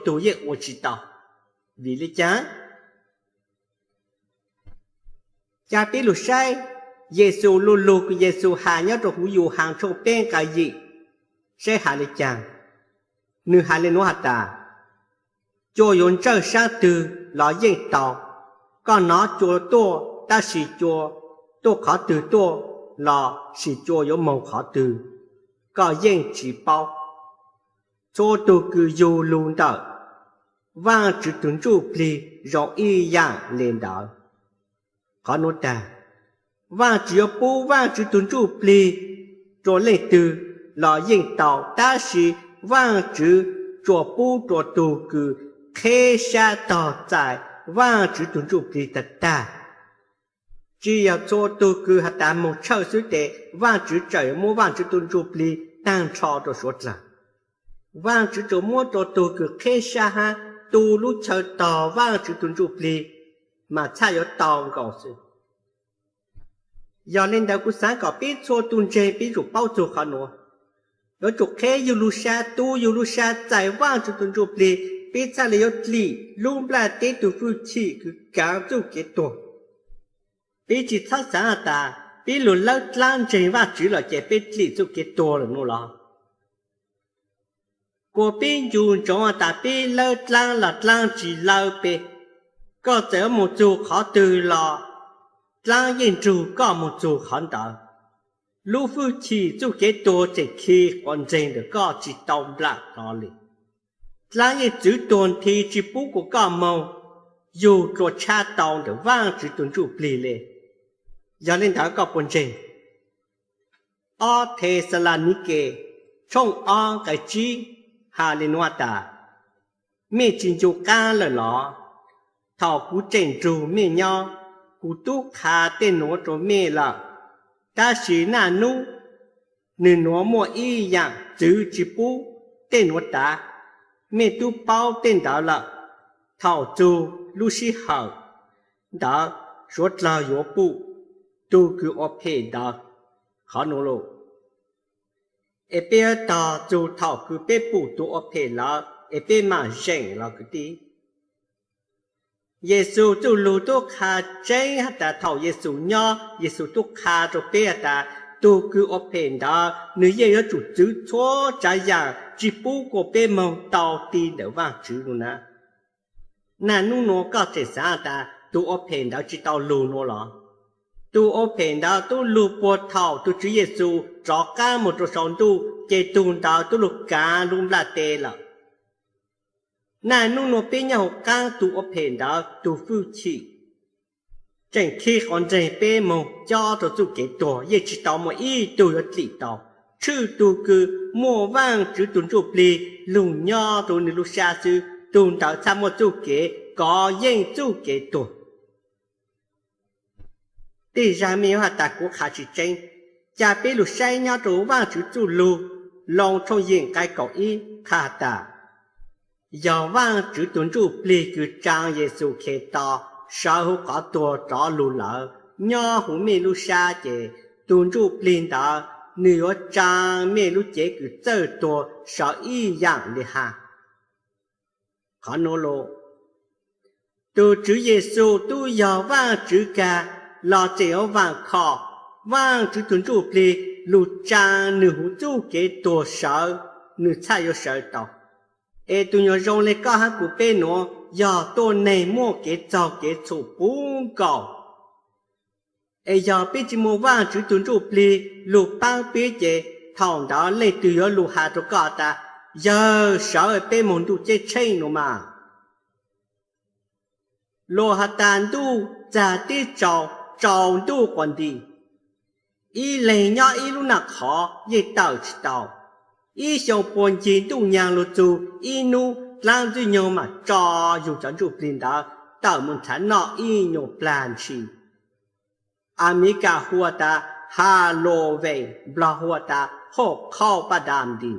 tus yeej ua tsis tau. Vim li cas? Ca peb lug saib Yexus lug lug kws Yexus has nyob rau huv Yauhas tshooj peb nqai yim, saib has li cas. Nwg has le nuav has tas, cua yuav ntsawj saab twg los yeej tau. Koj nov cua tuaj, tab sis cua tuaj qhov twg tuaj los sis cua yuav moog qhov twg, koj yeej tsis paub. Txhua tug kws yug lug ntawm Vaajtswv tug Ntsujplig zoo ib yaam le ntawd. Qhov nuav taag, Vaajtswv yuav pub Vaajtswv tug Ntsujplig rua leej twg los yeej tau, tab sis Vaajtswv tsuas pub rua tug kws qheb sab tog txais Vaajtswv tug Ntsujplig tag tag. Tsi yog txhua tug kws has tas moog tshawj xwb tes Vaajtswv txawm muab Vaajtswv tug Ntsujplig taag nrho rua suav dlawg. Vaajtswv tsuas muab rua tug kws qheb sab hab tu lub chaw tog Vaajtswv tug Ntsujplig mas txhaj yuav tau nkaus xwb. Yog le ntawd kuv xaav kom peb txhua tug ntseeg peb yuav tsum paub txug qhov nuav. Yuav tsum qheb yug lug sab, tu yug lug sab txais Vaajtswv tug Ntsujplig, peb txhaj le yuav dlim lub nplaj teb tug fwj chim kws kaav txuj kev tuag. Peb tsi txhob xaav has tas peb lug lawb dlaab ntseeg Vaajtswv lawm ces peb dlim txuj kev tuag lawm nuav los. Kuas peb ncu ntsoov has tas peb lawb dlaab los dlaab tsi lawb peb. Koj txawm yuav moog txug qhov twg los dlaab yeej nrug koj moog txug qhov ntawd. Lub fwj chim txuj kev tuag tseem khi quas ntseg ntawm koj tsi tau nplam hlo le. Dlaab yeej txwv tuag nthi tsi pub kuas koj moog yug dlua tshab tau ntawm Vaajtswv tug Ntsujplig le. Yog le ntawd koj puas ntseeg? Ob Thexalaunikes tshooj ob nqai tsib has le nuav tas, mej tsi ncu qaab lawm los? Thaum kuv tseem nrug mej nyob, kuv tub qha tej nuav rua mej lawm. Tab sis naj nub nwg nuav muaj ib yaam txwv tsi pub tej nuav tav, mej tub paub tej ntawd lawm. Thaum txug lub sij hawm ntawd suav dlawg yuav pum tug kws ua phem ntawd. Qhov nuav los es peb yuav tog txug thaum kws peb pum tug ua phem lawm es peb maam zeem los kwv tij. Yexus txuj lug tub qha tseeb has tas thaum Yexus nyob, Yexus tub qha rua peb has tas tug kws ua phem ntawd nwg yeej yuav tsum txwv txhua tsaav yaam tsi pub kuas peb moog tau ti ntawm Vaajtswv lug na. Naj nub nuav koj tseem xaav tas tug ua phem ntawd tsi tau lug nuav los? Tug ua phem ntawd tub lug puag thaum tug Tswv Yexus rov qaab moog rua sau ntuj ces tug ntawd tub lug kaav lub nplaj teb lawm. Naj nub nuav peb nyob huv qaab tug ua phem ntawd tug fwj chim tseem khi quas ntseg peb moog cob rua txuj kev tuag, yeej tsi tau muaj ib tug yuav dlim tau. Tshwj tug kws muaj Vaajtswv tug Ntsujplig lug nyob rua nwg lub sab xwb, tug ntawd txhaj muaj txuj kev kov yeej txuj kev tuag. Tej zag mej yuav has tas kuv qha tsi tseeb. Ca peb lug saib nyob rua Vaajtswv txuj lug, Loos tshooj yim nqai kaum ib qha tas, yog Vaajtswv tug Ntsujplig kws tsaa Yexus Khetos sawv huv qhov tuag rov lug lawm nyob huv mej lub sab ces tug Ntsujplig ntawd nwg yuav tsaa mej lub cev kws txawj tuag sawv ib yaam le hab. Qhov nuav los, tug Tswv Yexus tub yog Vaajtswv kag los tseem yuav vaam khom Vaajtswv tug Ntsujplig lug tsaa nwg huv txuj kev tuag sawv, nwg txhaj yuav sawv tau. Es tug nyuas zoo le koj hab kuv peb nuav yog tuab neeg muaj kev txaug kev txhum puv nkaus. Es yog peb tsi muaj Vaajtswv tug Ntsujplig lug paab peb ces thaum ntawd leej twg yuav lug has rua koj tas, yawg sawv peb moog ntuj ceeb tsheej nuav mas. Luas has tas ntuj txag teb tsaus, tsaus ntuj quas nti. Ib leeg nyob ib lub naj qhov yeej tawm tsi tau. Ib xyoo puag ncig ntuj nyaag lug txug ib nub dlaab ntxwg nyoog maam tso yug cov ntsuj plig ntawd tawm moog nrhav noj ib nyuas plag ntshis. Amelikas hu tas Halloween, Nplog hu tas Hoj Qhauj Paj Dam Nti.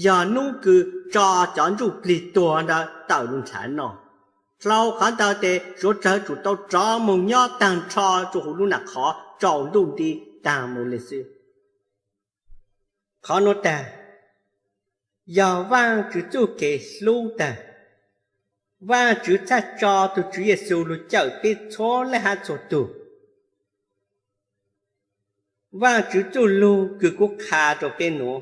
Yog nub kws tso cov ntsuj plig tuag ntawd tawm lug nrhav noj. Dlhau qhov ntawd tes suav dlawg tsum tau rov moog nyob taag nrho rua huv lub nam qhov tsaus ntuj nti taag moog le xwb. Qhov nuav taag, yog Vaajtswv txuj kev hlub tag. Vaajtswv txhaj tso tug Tswv Yexus lug cawm peb txhua leej hab txhua tug. Vaajtswv txuj lug kws kuv qha rua peb nuav,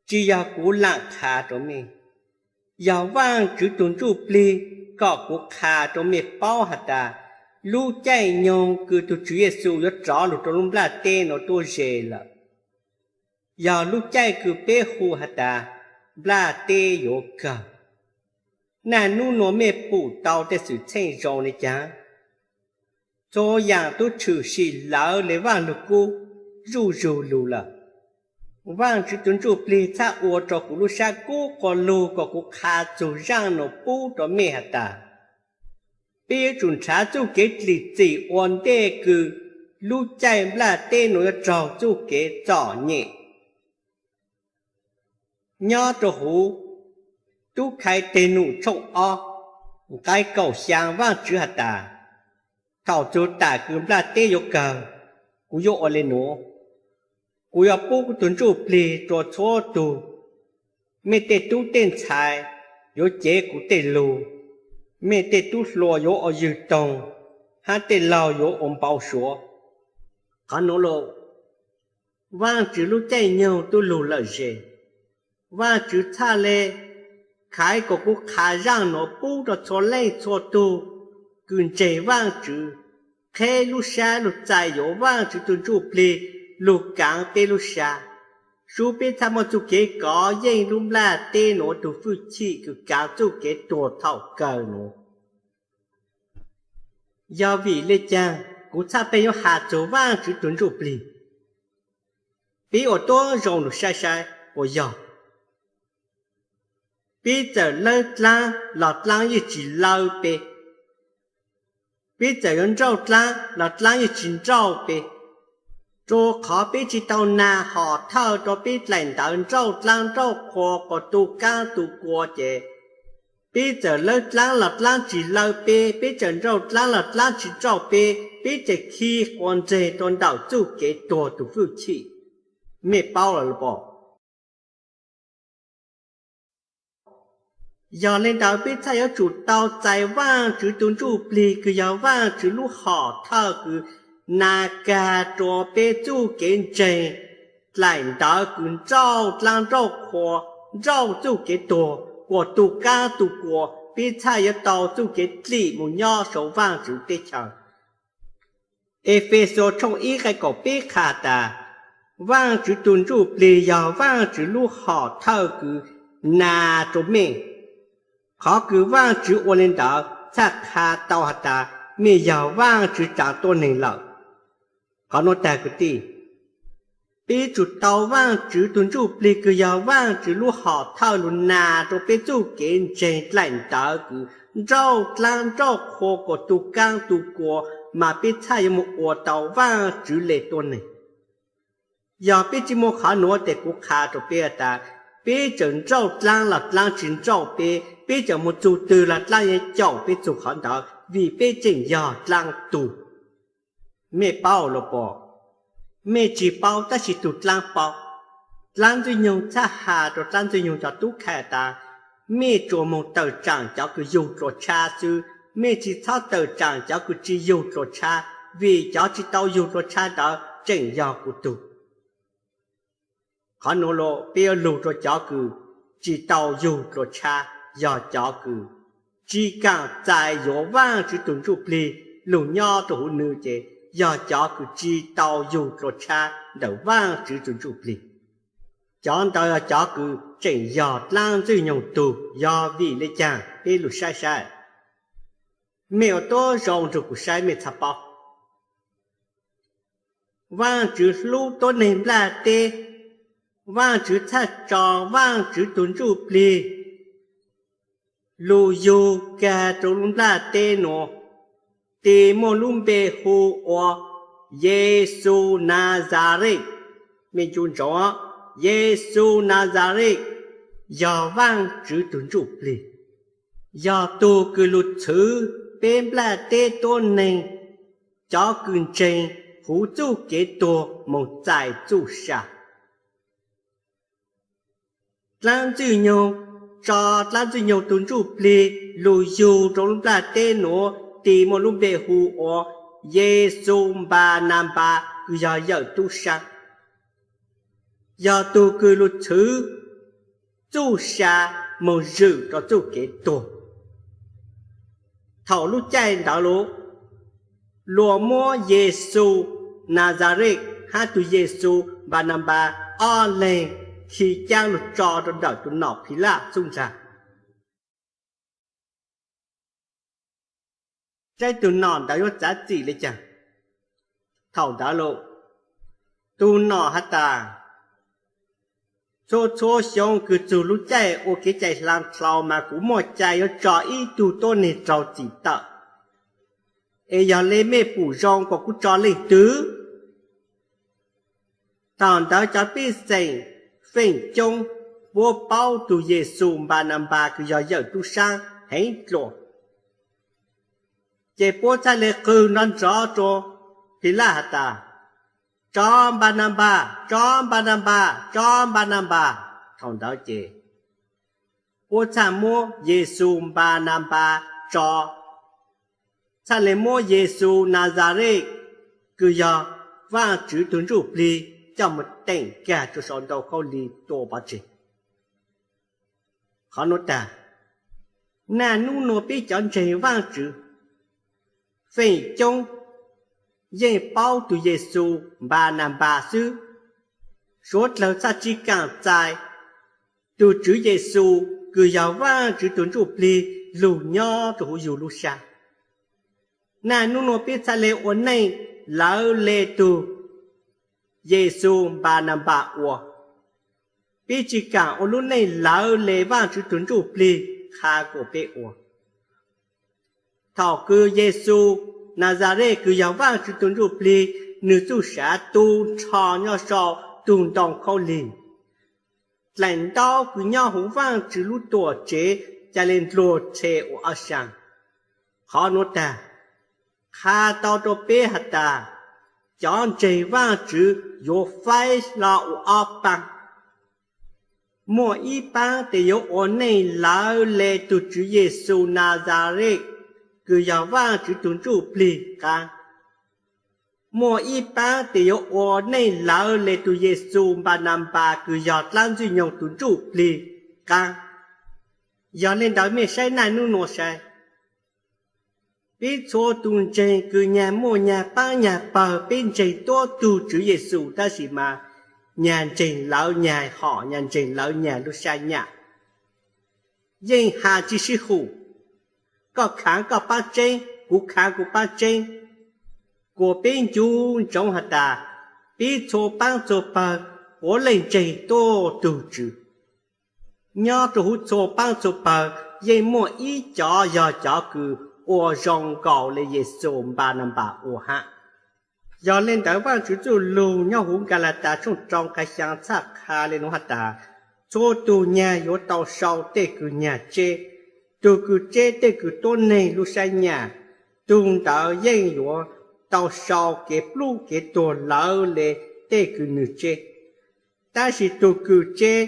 tsi yog kuv laam qha rua mej, yog Vaajtswv tug Ntsuj Plig kom kuv qha rua mej paub has tas, lub caij nyoog kws tug Tswv Yexus yuav rov lug rua lub nplaj teb nuav tuab ze lawm, yog lub caij kws peb hu has tas, nplaj teb yuav kawg. Naj nub nuav mej pum tau tej xwm txheej zoo le caag? Txhua yaam tub tshwm sim lawv le Vaaj Lug Kub zuj zug lug lawm. Vaajtswv tug Ntsuj Plig txhaj ua rua kuv lub sab kub quas lug kom kuv qha txug zaaj nuav pub rua mej has tas, peb yuav tsum nrhav txuj kev dlim txim ua ntej kws lub caij nplaj teb nuav yuav raug txuj kev txom nyem. Nyob rua huv Tub Khai Teg Num tshooj ob nqai kaum xyaa, Vaajtswv has tas, thaum txug tam kws nplaj teb yuav kawg, kuv yuav ua le nuav, kuv yuav pub kuv tug Ntsuj Plig rua txhua tug. Mej tej tub tej ntxhais yuav cev kuv tej lug, mej tej tub hluas yuav ua ywg toog, hab tej laug yuav ua npau suav. Qhov nuav lug, Vaajtswv lub caij nyoog tub lug lawm ze. Vaajtswv txhaj le khaiv kom kuv qha zaaj nuav pub rua txhua leej txhua tug kws ntseeg Vaajtswv, qheb lub sab lug txais yuav Vaajtswv tug Ntsuj Plig lug kaav peb lub sab, sub peb txhaj muaj txuj kev kov yeej lub nplaj teb nuav tug fwj chim kws kaav txuj kev tuag thaum kawg nuav. Yog vim le caag kuv txhaj pheej yuav has txug Vaajtswv tug Ntsuj Plig? Peb ua tuab zoo lug saib saib puas yog. Peb txawm lawb dlaab los dlaab yeej tsi lawb peb. Peb txawm yuav nrauj dlaab los dlaab yeej tsi nrauj peb, rua qhov peb tsi tau nag hom thawj rua peb dlaim ntawv nrauj dlaab nrauj qhua quas tu qaab tu kua ces, peb txawm lawb dlaab los dlaab tsi lawb peb, peb txawm nrauj dlaab los dlaab tsi nrauj peb, peb txawm khi quas ntseg rua ntawm txuj kev tuag tug fwj chim. Mej paub lawm los pom? Yog le ntawd peb txhaj yuav tsum tau txais Vaajtswv tug Ntsuj Plig kws yog Vaajtswv lub hom thawj kws nag kag rua peb txuj kev ntseeg dlaim ntawv kws nrauj dlaab nrauj qhua, nrauj txuj kev tuag, quas tu qaab tu kua, peb txhaj yuav tau txuj kev dlim mus nyob sau Vaajtswv teb chaws. Efexus tshooj ib nqai kaum peb qha tas, Vaajtswv tug Ntsuj Plig yog Vaajtswv lub hom thawj kws nag rua mej. Qhov kws Vaajtswv ua le ntawd txhaj qha tau has tas mej yog Vaajtswv tsaav tuab neeg lawm. Qhov nuav tag kwv tij, peb tsum tau Vaajtswv tug Ntsuj Plig kws yog Vaajtswv lub hom thawj lug nag rua peb txuj kev ntseeg dlaim ntawv kws nrauj dlaab nrauj qhua quas tu qaab tu kua, mas peb txhaj yuav moog ua tau Vaajtswv le tuab neeg. Yog peb tsi muaj qhov nuav tes kuv qha rua peb tas, peb txawm nrauj dlaab los dlaab tsi nrauj peb, peb txawm moog txug twg los dlaab yeej caum peb txug qhov ntawd vim peb tseem yog dlaab tug. Mej paub los pom? Mej tsi paub tab sis tug dlaab paub. Dlaab Ntxwg Nyoog txhaj has rua dlaab Ntxwg Nyoog cov tub khai tas, mej tsuas moog tawm tsaam cov kws yug dlua tshab xwb, mej tsi txhob tawm tsaam cov kws tsi yug dlua tshab, vim cov tsi tau yug dlua tshab ntawd tseem yog kuv tug. Qhov nuav los peb yuav lug rua cov kws tsi tau yug dlua tshab, yog cov kws tsi kaam txais yuav Vaajtswv tug Ntsuj Plig lug nyob rua huv nwg ces yog cov kws tsi tau yug dlua tshab ntawm Vaajtswv tug Ntsuj Plig. Cov ntawd yog cov kws tseem yog dlaab Ntxwg Nyoog tug. Yog vim le caag? Peb lug saib saib. Mej ua tuab zoo nrug kuv saib mej txhaj paub. Vaajtswv hlub tuab neeg nplaj teb, Vaajtswv txhaj tso Vaajtswv tug Ntsuj Plig lug yug kag rua lub nplaj teb nuav, tes muaj lub npe hu ua Yexus Naxares. Mej nco ntsoov, Yexus Naxares yog Vaajtswv tug Ntsuj Plig, yog tug kws lug txhwv peb nplaj teb tuab neeg, cov kws ntseeg huv txuj kev tuag moog txais txuj sa. dlaab Ntxwg Nyoog, tso dlaab Ntxwg Nyoog tug ntsuj plig lug yug rua lub nplaj teb nuav, tis muaj lub npe hu ua Yexus Npananpas kws yog yawm tub saab, yog tug kws lug txhwv txuj sa moog zwm rua txuj kev tuag. Thaum lub caij ntawd lug, luag muab Yexus Nazaret hab tug Yexus Npananpas ob leeg khi caab lug tso rua ntawm tug nom Philaj txuj ntxag. Saib tug nom ntawd yuav txav txim le caag. Thaum ntawd lug, tug nom has tas, txhua txhua xyoo kws txug lub caij ua kev cai hlaa dlhau mas kuv muaj cai yuav tso ib tug tuab neeg raug txim tawm, es yog le mej pum zoo kuas kuv tso leej twg? Thaum ntawd cov pej xeem feem coob puab paub tug Yexus Npananpas kws yog yawm tub saab heev dlua, ces puab txhaj le qw nrov nrov rua Philaj has tas, tso Npananpas, tso Npananpas, tso Npananpas. Thaum ntawd ces puab txhaj muab Yexus Npananpas tso, txhaj le muab Yexus Nazaret kws yog Vaajtswv tug ntsuj plig coj moog teem kag rua sau ntoo khaub lig tua pov tseg. Qhov nuav tag, naj nub nua peb cov ntseeg Vaajtswv feem coob yeej paub tug Yexus Npananpas xwb, suav dlawg txhaj tsi kaam txais tug Tswv Yexus kws yog Vaajtswv tug ntsuj plig lug nyob rua huv yug lub sab. Naj nub nua peb txhaj le ua neej lawv le tug Yexus Npananpas ua, peb tsi kaam ua lub neej lawv le Vaajtswv tug ntsuj plig qha kuas peb ua. Thaum kws Yexus Nazaret kws yog Vaajtswv tug ntsuj plig, nwg txuj sav tu nrho nyob sau tug ntoo khaub lig, dlaim ntaub kws nyob huv Vaajtswv lub tuam tsev ca le ndluag rhe ua ob sab. Qhov nuav tag, qha tau rua peb has tas, cov ntseeg Vaajtswv yuav faib hlo ua ob paab. Muaj ib paab tes yuav ua neej lawv le tug Tswv Yexus Nazaret kws yog Vaajtswv tug ntsuj plig qaab. Muaj ib paab tes yuav ua neej lawv le tug Yexus Npananpas kws yog dlaab Ntxwg Nyoog tug ntsuj plig qaab. Yog le ntawd mej saib naj nub nua saib, peb txhua tug ntseeg kws nyag muaj nyag paab nyag pawg, peb ntseeg tuab tug Tswv Yexus tab sis mas nyag ntseeg lawv nyag hom, nyag ntseeg lawv nyag lub sab nyam. Yeej has tsi sib hum, koj khaav koj paab tseeb, kuv khaav kuv paab tseeb, kuas peb ncu ntsoov has tas, peb txhua paab txhua pawg puav leej ntseeg tuab tug Tswv. Nyob rua huv txhua paab txhua pawg yeej muaj ib cov yog cov kws ua zoo nkaus le Yexus Npananpas ua hab. Yog le ntawd Vaajtswv txuj lug nyob huv Nkalastas tshooj rau nqai xyaa txhaj qha le nuav has tas, txhua tug nyag yuav tau sau tej kws nyag tseb, tug kws tseb tej kws tuab neeg lub sab nyam, tug ntawd yeej yuav tau sau kev plub kev tuag lawv le tej kws nwg tseb. Tab sis tug kws tseb